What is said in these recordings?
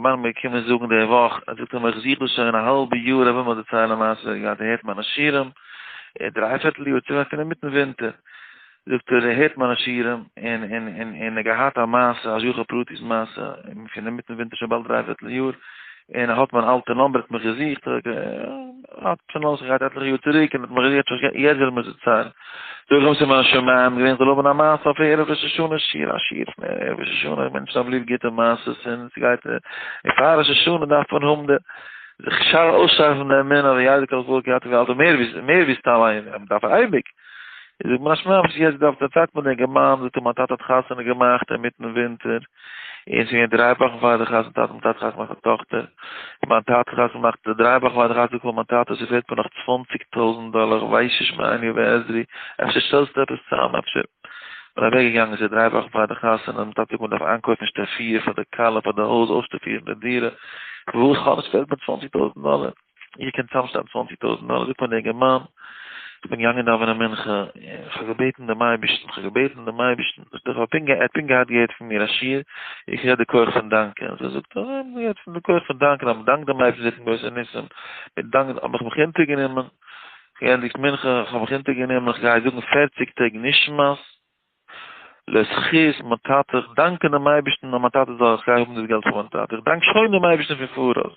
אינגערמאן איז מיר געקומען זאגן די וואך, ער זאגט אים איך זוך דאס שוין א האלבע יאר, ער וויל מיר דערציילן א מעשה, ער האט געהאט הערט מיינע שיעורים, דריי פערטל יאר, צו פון אינמיטן ווינטער, זאגט ער ער הערט מיינע שיעורים, און און און און ער געהאט א מעשה, א השגחה פרטית מעשה, פון אינמיטן ווינטער שוין באלד דריי פערטל יאר, און ער האט מיין אלטע number, האט מיך געזוכט, ער האט שוין אויסגעגייט עטליכע יאר צוריק, און האט מיך געזוכט, יעצט וויל ער מיר דערציילן. זאג איך אים ס'איז מן השמים געווען כ'זאל האבן א מעשה אויף ערב ראש השנה שיעור, א שיעור פון ערב ראש השנה, מענטשן האבן ליב גוטע מעשות און ס'גייט, און פאר ראש השנה דארף מען האבן די, זיך שארף אויסשארפן די אמונה וידע כל זכור כי אתה ואלתר מער ווי מער ווי סתם איינער, מען דארף אייביג. איז זאגט מן השמים וואס יעצט דארף דערציילט מיר דער אינגערמאן, זאגט ער מיין טאטע האט חתונה געמאכט אינמיטן ווינטער, און ס'איז געווען דריי וואכן פאר די חתונה, טאטע מיין טאטע חתונה געמאכט א טאכטער, און מיין טאטע חתונה געמאכט די דריי וואכן פאר די חתונה קאלט מיין טאטע ס'פעלט מיר נאך 20,000 דאלער, כ'ווייס נישט מאין יבא עזרי, אפשר שטעלסטו עפעס צאם, אפשר. כ'בין אוועק געגאנגען ס'איז דריי וואכן פאר די חתונה, מיין טאטע זאגט מ'דארף איינקויפן שטאפיר פאר די כלה פאר די הויז אויסשטאפירן די דירה, וואס כ'האב נישט פעלט מיר 20,000 דאלער. איך קען צאמשטעלן 20,000 דאלער, זאגט מיר דער אינגערמאן, איך בין געגאנגען דאווענען מנחה, איך האב געבעטן דעם אייבערשטן, איך האב געבעטן דעם אייבערשטן, זאגט ער, איך האב פונקט ער האט פונקט געהאט געהערט פון מיר א שיעור, איך רעד די כח פון דאנקען, אזוי זאגט ער, איך האב געהערט פון די כח פון דאנקען, אז מען דאנקט דעם אייבערשטן זעט מען גרויסע ניסים, מען דאנקט, האב איך מיך אונטערגענומען, געענדיגט מנחה, איך האב מיך אונטערגענומען, איך גיי זאגן פערציג טעג נשמת, לזכות מיין טאטע, איך דאנק דעם אייבערשטן אז מיין טאטע זאל, איך גיי האבן דאס געלט פון מיין טאטע, איך דאנק שוין דעם אייבערשטן פון פאראויס,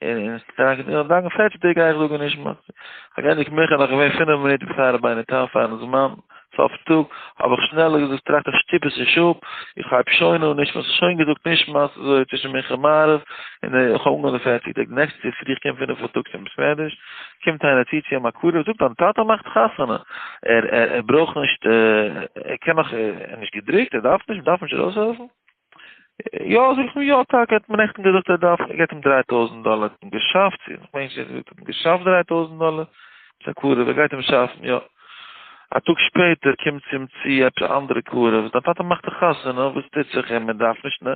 און איך דאנק פערציג טעג גיי איך זאגן נשמת, איך האב געענדיגט מנחה נאך געווען פינף מינוט בעפאר רבינו תם פארן זמן, סוף טאג, האב איך שנעלער געזאגט טראכט איך שטופ עס נישט אפ, איך הייב שוין אן נשמת, שוין געזאגט נשמת אזוי צווישן מנחה מעריב, און איך האב אנגעהויבן די פערציג טעג, נעקסטע צופרי איך קום פינף פארטאגס אין בית מדרש, קומט איינער צו צו אים א קרוב, זאגט דיין טאטע מאכט חתונה, ער ער ער ברויך נישט, ער קען נאך, ער איז נישט געדרוקט, ער דארף נישט, מ'דארף נישט ארויסהעלפן. יא, זאג איך אים, יא טאקע, האט מיר נעכטן געזאגט ער דארף, ער געט אים 3000 דאלער, האט אים געשאפט, צו איך מיין נישט, ער האט אים געשאפט 3000 דאלער, ס'איז א קרוב, ער גייט אים שאפן, יא. א טאג שפעטער קומט צו אים צו עפעס א אנדערע קרוב, דיין טאטע מאכט א חתונה, וואס טוט זיך, און מען דארף נישט, נע.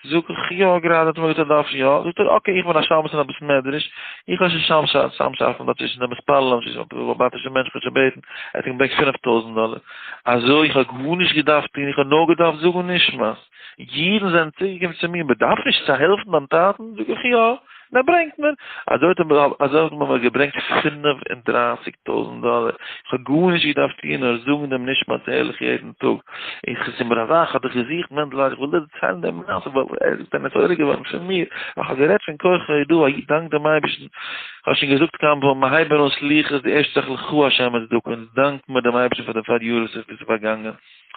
זאג איך, יא, גראדע האט ער מיר געזאגט ער דארף יא, זאגט ער, okay, איך בין א שמש אין א בית מדרש, איך האב שוין שמש שאפן דארט צווישן די מתפללים, צווישן די באלעבאטישע מענטשן, כ'האב שוין בעטן, ער האט אים געברענגט 5000 דאלער, אזוי איך האב גארנישט געדארפט טון, איך האב נאר געדארפט זאגן נשמת, אידן זענען צוגעקומען צו מיר, מען דארף נישט צו העלפן דיין טאטן, זאג איך יא, און ער ברענגט מיר, אזוי האט ער מיר, אזוי האט מען מיר געברענגט 35,000 דאלער, איך האב גארנישט געדארפט טון נאר זאגן דעם נשמת ערליך יעדן טאג, איך איז מיר אזא, איך האב דיך געזוכט מענדל איך וויל דיר דערציילן דעם מעשה, ווייל ער איז דען נתעורר געווארן פון מיר, איך האב גערעדט פון כח ההודאה, א איד דאנקט דעם אייבערשטן, איך האב שוין געזאגט כמה פעמים, מיר הייבן אן סליחות, די ערשטע זאך לך השם הצדקה, אונז דאנקן מיר דעם אייבערשטן פאר די פאר יאר וואס איז פארגאנגען,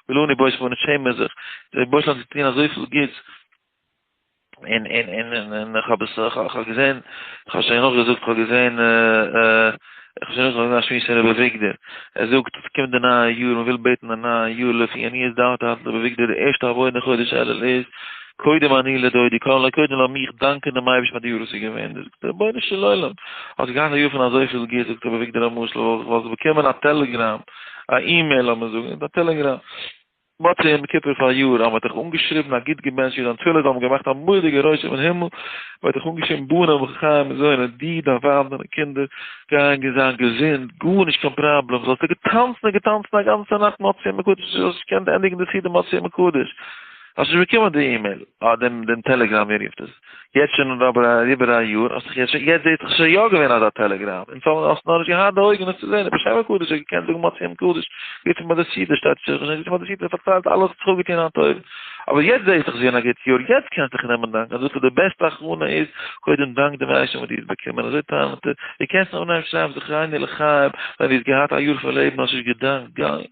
ולנו בושת פנים שעמען מיר זיך, דער רבונו של עולם האט געטון אזויפיל גוטס, און און און און און איך האב עס איך האב געזען איך האב שוין נאך געזאגט איך האב געזען איך האב שוין נאך געזאגט א שמועס פון רבי אביגדור ער זאגט עס קומט די נייע יאר מען וויל בעטן א נייע יאר לפי עניות דעתי האלט רבי אביגדור די ערשטע עבודה חודש אלול איז קודם אני לדודי קודם קודם לאמיך דאנקען דעם אייבערשטן פאר די יאר וואס איז געווען זאגט רבונו של עולם האסט געהאט א יאר פון אזויפיל גוטס זאגט רבי אביגדור א משל וואלסט באקומען א טעלעגראם א אימעיל לאמיר זאגן א טעלעגראם מוצאי יום כיפור פאריאר אז מ'האט דיך אנגעשריבן א גוט געבענטשט יאר, דיין תפילות האבן געמאכט א מורא'דיגע רושם אין הימל, מ'האט דיך אנגעשריבן בנים וחיים מזוני, דו, דיין ווייב, דיינע קינדער גייען זיין געזונט, גארנישט קיין פראבלעם, זאלסטו געטאנצן און געטאנצן א גאנצע נאכט מוצאי יום הקדוש, זאלסט נישט קענען ענדיגן די סעודה מוצאי יום הקדוש, האסט נישט באקומען די אימעיל, דעם טעלעגראם ווי ער רופט עס. יעצט שוין אבער אריבער א יאר, האסט זיך יעצט יעצט זעהט זיך שוין יא געווען אזא טעלעגראם, און פארוואס האסט נאר נישט געהאט די אויגן עס צו זעהן, בשם הקדוש האט געקענט זאגן מוצאי יום קדוש, גוט ביי די סעודה שטייט זיך נישט, גוט ביי די סעודה פארציילט אלעס האט זיך אפגעטון א טוב, אבער יעצט זעהסט זיך געווען א גוט יאר, יעצט קענסט דיך נעמען דאנקען, דאס איז די בעסטע הכנה איז, קודם דאנק דעם אייבערשטן וואס דו האסט באקומען, אזוי טענה'ט ער, דו קענסט אנהייבן שרייבן זכרנו לחיים, ווען דו האסט געהאט א יאר פון לעבן האסט נישט געדאנקט, גיי.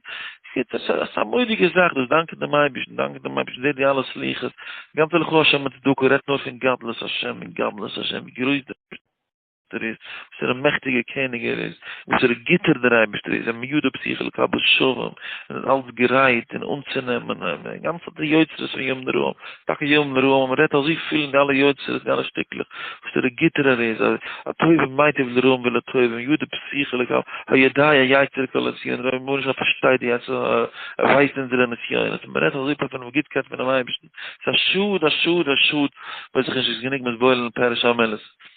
ס'איז א מורא'דיגע זאך דאס דאנקען דעם אייבערשטן, דאנקען דעם אייבערשטן, זעט די אלע סליחות, די גאנצע לך השם הצדקה רעדט נאר פון גדלות השם און גדלות השם, ווי גרויס דער אייבערשטער איז, וואסערע מעכטיגער קעניג ער איז, וואסערע גוטער דער אייבערשטער איז, און מידו פתוחה לקבל שבים, און איז אלץ גרייט און אנצונעמען, די גאנצע די יוצרות פון ימים נוראים, טאקע ימים נוראים, מען רעדט אזויפיל אין די אלע יוצרות, די אלע שטיקלעך, וואסערע גוטער ער איז, הטוב ומטיב לרעים ולטובים, ידו פתוחה לקבל, היודע יצר כל נסיון, רבונו של עולם פארשטייט די יצר הרע, ער ווייסט אונזערע נסיונות, און מען רעדט אזוי פיל פונעם גוטקייט פונעם אייבערשטן, ס'איז א שאד, א שאד, א שאד, מ'איז זיך נישט גענוג מתבונן אין פירוש המילות.